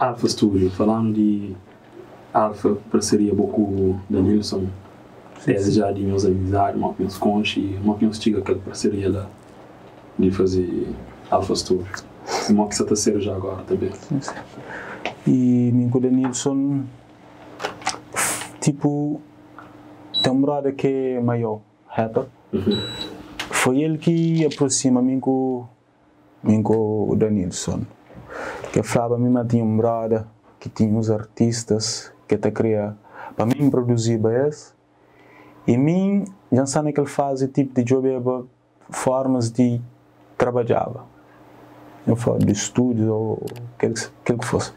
Alfa Studio, falando di Alfa, parceria bo ku Danilson, desde já di nhos amizadi, mo ki nhos konxe i mo ki nhos txiga kel parceria la di faze Alfa Studio i mo ki sa ta ser já agora tanbe. I mi ku Danilson, tipo, ten un brother ki é maior, rapper, foi el ki aproxima mi ku Mi ku Danilson ke flaba mi ma tinha un broda ki tinha uns artistas ke ta kria pa mi produziba es i mi dja N sta na kel fazi tip di djobeba formas di trabadjaba N fla di studios o kel kel ki fosi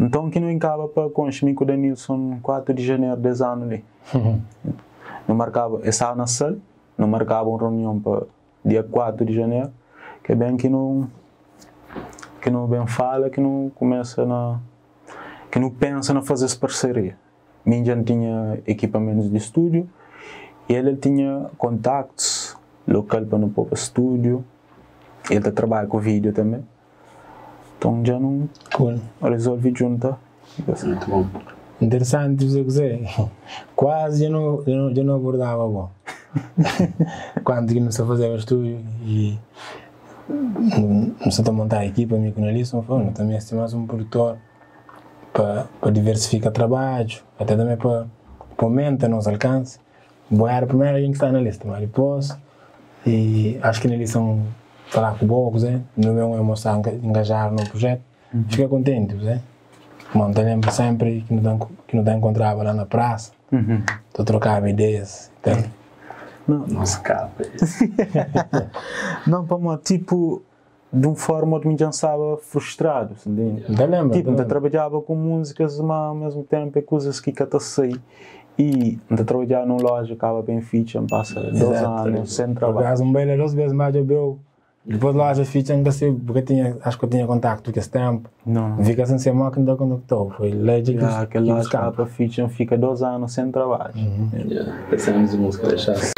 nton ki nu inkaba pa konxe mi ku Danilson 4 di janeru des anu li nu markaba el staba na sal nu markaba un reunion pa Dia 4 di janeru ke ben ki nu ki nu ben fala ki nu kumesa na ki nu pensa na faze es parseria. Mi dja N tinha ekipamentus di studiu i el el tinha kontaktus lokal pa nu poba studiu, el ta trabadja ku video tanbe. Nton dja nu rezolve djunta. Mutu bon. Interesanti kuzê kuzê. Kuazi dja nu dja nu abordaba bo. Kantu ki nu sta fazeba studu i nu sta ta montaba ekipa mi ku Nelison fla nu ta meste mas un produtor pa pa diversifika trabadju ate tanbe pa pa aumenta nos alkansi. Bo era primeru algen ki staba na lista, ma dipôs i acho ki Nelison fala ku bo kuzê, nu ben un mostra engajadu na projetu, fika kontenti kuzê. Ma N ta lenbra sempri ki nu ta ki nu ta enkontraba la na prasa, ta trokaba ideias i tal. Nos kapa es. Não, pamodi tipo di un forma ou di mi dja N staba frustradu, ntende? N ta lenbra, Tipo, N ta trabadjaba ku múzikas, ma ao mesmu tempu é kuzas ki ka ta sai i N ta trabadjaba nun loja, kaba ben fitxa, N pasa dos anu sen Por trabadju. akazu N bai la dos bes, N ba djobeu, dipôs loja fitxa, N ka sebe, porque tinha, acho ki eu tinha kontaktu kes tempu, Não. N fika sen ser mo ki N ta kontaktou, foi la dja ki Ya, kel ki loja buskaba. kaba pa fitxa, N fika dos anu sen trabadju. Ya, pensamos di múzika dexas.